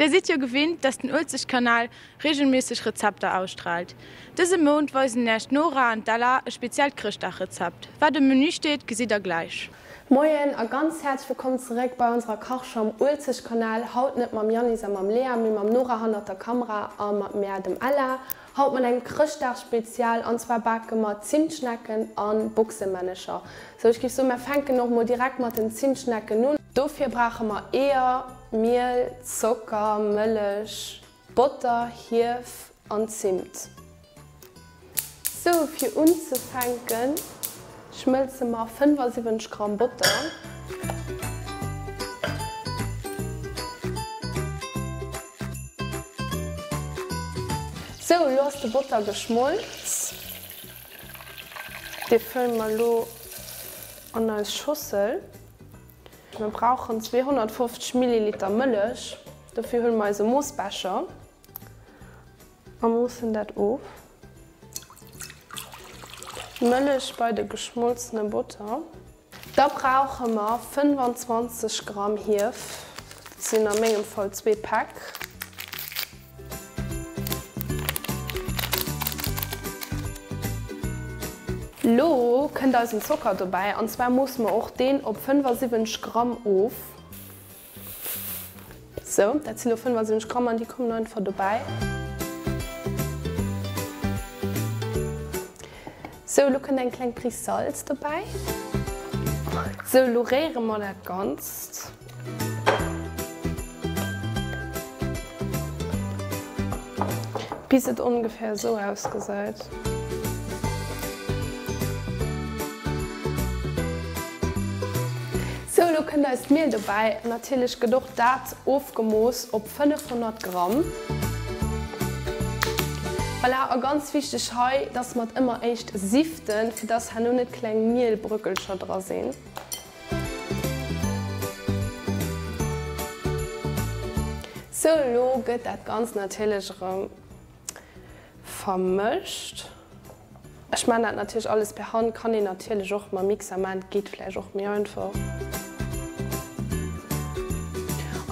Der sidd jo gewinnt, dass den Uelzechtkanal reegelméisseg Rezepter ausstraalt. Dëse Mount weisen Iech d'Nora an d'Ella e speziellt Chrëschtdagrezept. Wat um Menü steet, gesitt der gläich. Moien a ganz häerzlech wëllkomm zeréck bei onserer Kachshow am Uelzechtkanal. Haut net mam Yannis a mam Lea, mee mam Nora hannert der Kamera a mat mär, dem Ella. Haut mat engem Chrëschtdagspezial an zwar bake mer Zimtschnecken an Boxemännecher. Sou ech giff soen mer fänken och mol direkt mat den Zimtschnecken un. Dofir brauche mer Eeër, Miel, Zocker, Mëllech, Botter, Hief an Zimt. Sou fir unzefänken schmëlze mer 75 Gramm Botter. Sou, elo ass de Botter geschmolz. Dee fëlle mer elo an eis Schossel. Mir brauchen 250 Milliliter Mëllech. Dofir huele mer eise Moossbecher a moossen dat of. Mëllech bei de geschmolzene Botter. Da brauche mer 25 Gramm Hief, dat sinn a mengem Fall zwee Päck. Lo kënnt eisen Zocker dobäi an zwar moosse mer och deen op 75 Gramm of. Sou, dat sinn elo 75 Gramm an déi kommen einfach dobäi. Sou, elo kënnt eng kleng Prise Salz dobäi. Sou, elo réiere mer dat Ganzt. Bis et ongeféier esou ausgesäit. Sou, elo kënnt eist Miel dobäi. Natierlech gëtt och dat ofgemooss op 500 Gramm. Voilà, a ganz wichteg hei, dass mer et ëmmer éischt siften, fir dass herno net kleng Mielbröckelcher dra sinn. Sou, elo gëtt dat Ganzt natierlech erëm vermëscht. Ech maan dat natierlech alles per Hand, kann een natierlech och mam Mixer maan, geet vläicht och méi einfach.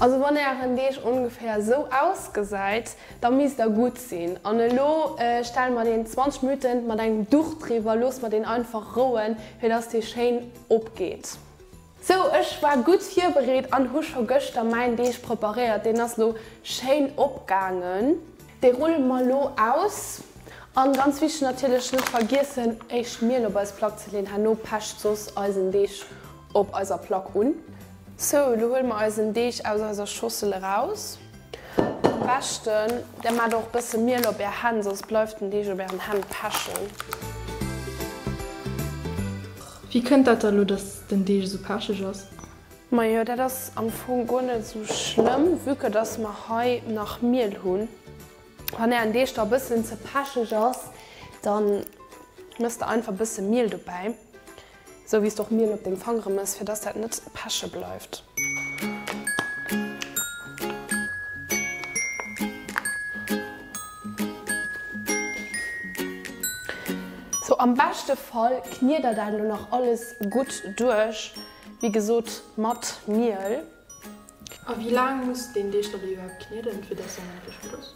Also wann ären Deeg ongeféier sou ausgesäit, da misst der gutt sinn. An elo stelle mer deen 20 Minuten mat engem Duch driwwer, loosse mer deen einfach rouen, fir dass dee schéin opgeet. Sou, ech war gutt virbereet an hu scho gëschter mäin Deeg preparéiert. Deen ass lo schéin opgaangen. Dee rulle mer lo aus. An ganz wichteg natierlech, net vergiessen éischt Miel op eis Plack ze leen, herno pecht soss eisen Deeg op eiser Plack un. Sou, lo huele mer eisen Deeg aus eiser Schossel eraus. Am beschten der maacht och bësse Miel op är Hänn, soss bleift den Deeg op ären Hänn pechen. Wéi kënnt dat da lo dass den Deeg esou pecheg ass? Majo dat ass am Fong guer net esou schlëmm, vue que dass mer hei nach Miel hunn. Wann ären Deeg da bëssen ze pecheg ass, dann mësst der einfach bësse Miel dobäi, esou wéi s de och Miel op deng Fangere mëss, fir dass dat net peche bleift. Sou am beschte Fall kniet der dat elo nach alles gutt duerch, wéi gesot mat Miel. A wéi laang muss deen Deeg dann iwwerhaapt knieden, fir dass en endlech gutt ass?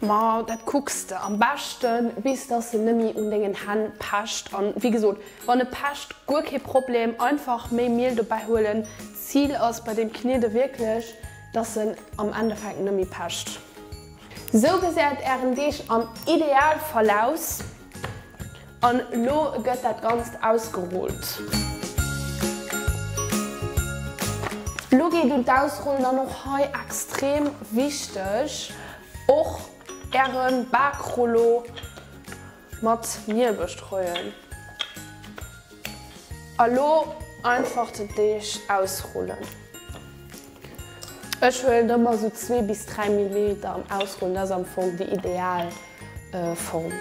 Ma dat kucks de am beschten bis dass en nemmi un dengen Hänn pecht. An wéi gesot, wann e pecht, guer kee Problem, einfach méi Miel dobäi huelen. D'Zil ass bei deem Kniede wierklech, dass en am Endeffekt nemmi pecht. Sou gesäit ären Deeg am Idealfall aus. An lo gëtt dat Ganzt ausgerullt. Lo geet un d'Ausrullen an och hei extrem wichteg, och ären Bakrullo mat Miel bestreuen. A lo einfach den Deeg ausrullen. Ech huelen ëmmer sou zwee bis 3 Millimeter am Ausrullen, dat ass am Fong déi ideal Form.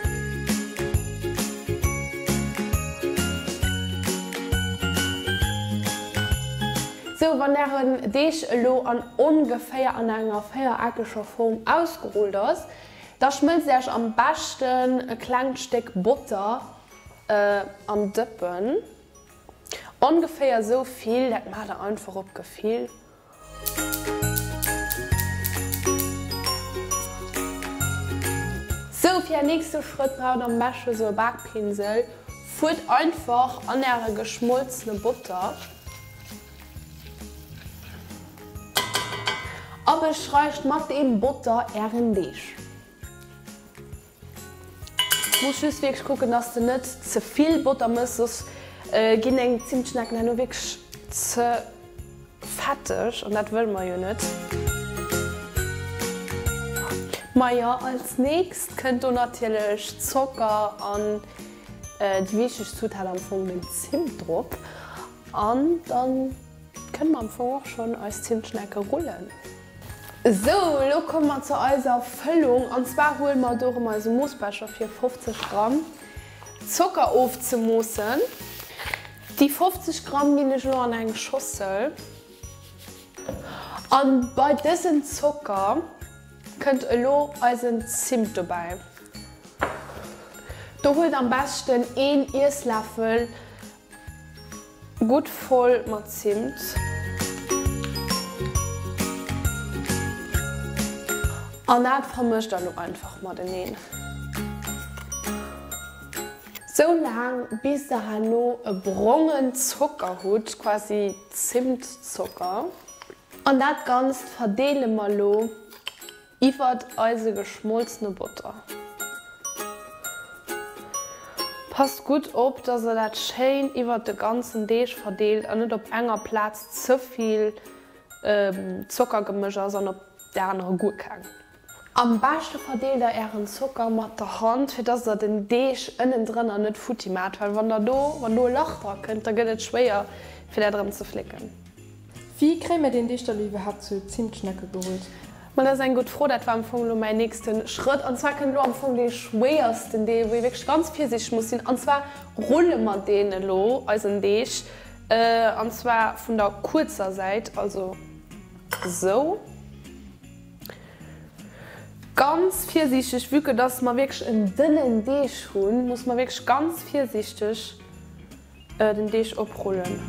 Sou, wann ären Deeg elo an ongeféier an enger véiereckeger Form ausgerullt ass, da schmëlzt äech am beschten e klengt Stéck Botter am Dëppen. Ongeféier esou vill, dat maacht der einfach op Gefill. fir är nächste Schrëtt braucht am beschte sou e Bakpinsel. Fuert einfach an äre geschmolzene Botter a bestreicht mat deem Botter ären Deeg. Muss just wierklech kucken dass de net ze vill Botter mëss, soss ginn deng Zimtschnecken herno wierklech ze fetteg an dat wëlle mer jo net. Majo, als nächst kënnt do natierlech Zocker an déi wichteg Zutat am Fong den Zimt drop an dann kënne mer am Fong och schonn eis Zimtschnecke rullen. Sou, elo komme mer zu eiser Fëllung an zwar huele mer do erëm eise Moossbecher fir 50 Gramm Zocker ofzemoossen. Déi 50 Gramm ginn ech elo an eng Schossel an bei dësen Zocker kënnt elo eisen Zimt dobäi. Do huelt am beschten een Iessläffel Gutt voll mat Zimt. An dat vermëscht der lo einfach mateneen. Sou laang bis der herno e brongen Zocker hutt, quasi Zimtzocker. An dat Ganzt verdeele mer lo Iwwert eise geschmolzene Botter. Passt gutt op, dass der dat schéin iwwert de ganzen Deeg verdeelt an net op enger Plaz ze vill Zockergemësch ass an op der anerer guer keng. Am beschte verdeelt der ären Zocker mat der Hand, fir dass der den Deeg ënnendrënner net futti maacht, well wann der do, wann do e Lach dra kënnt, da gëtt et schwéier fir dat erëm ze flécken. Wéi kréie mir deen Deeg da lo iwwerhaapt zu Zimtschnecke gerullt? Ma dat ass eng gutt Fro. Dat war am Fong elo mäin nächste Schrëtt. An zwar kënnt elo am Fong dee schwéiersten Deel, wou ee wierklech ganz virsiichteg muss sinn. An zwar rulle mer deen elo, eisen Deeg, an zwar vun der kuerzer Säit, also esou. Ganz virsiichteg, vue que dass mer wierklech en dënnen Deeg hunn, muss mer wierklech ganz virsiichteg Den Deeg oprullen.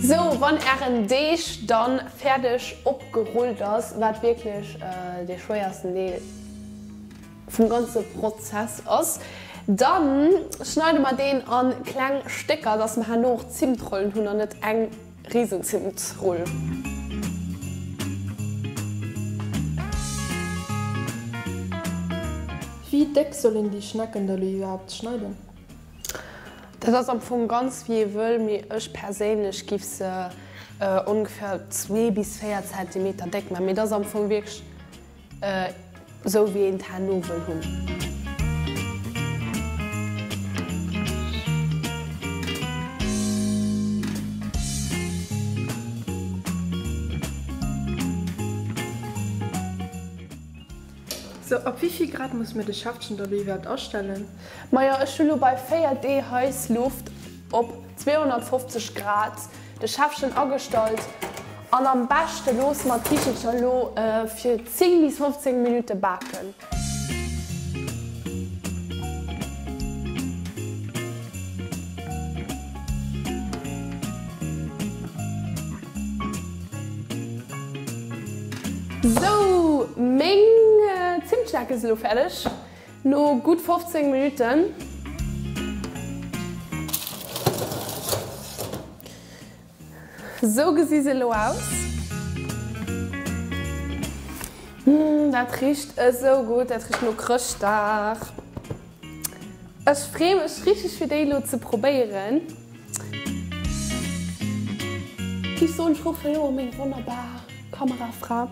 Sou, wann ären Deeg dann fäerdeg opgerullt ass, wat wierklech dee schwéiersten Deel vum ganze Prozess ass, dann schneide mer deen an kleng Stécker, dass mer herno och Zimtrollen hunn an net eng Riesenzimtrull. Wéi déck soll een déi Schnecken da lo iwwerhaapt schneiden? Dat ass am Fong ganz wéi ee wëll, mee ech perséinlech giff se ongeféier 2 bis 4 Zentimeter déck man, mee dat ass am Fong wierklech Esou wéi een d'Herno wëll hunn. Sou, op wéivill Grad muss mir de Schäffchen da lo iwwerhaapt astellen? Majo, ech hu lo bei 4 D Heissluft op 250 Grad De Schäffchen agestallt an am beschte loosse mer d'Kichelcher elo fir 10 bis 15 Minutte baken. Sou, meng Zimtschnecke si lo fäerdeg. No gutt 15 Minutten. Sou gesi se elo aus. Mmh, dat richt esou gutt, dat richt no Chrëschtdag. Ech freeë mech richteg fir déi elo ze probéieren. Ech soen, ech ruffen elo meng wonnerbar Kamerafra.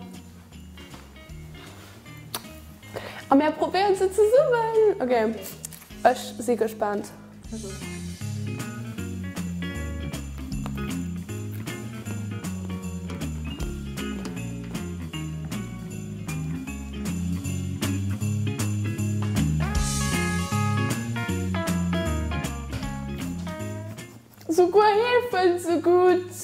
A mär probéieren se zesummen. Ok, ech si gespaant. Souguer hee fënnt se gutt.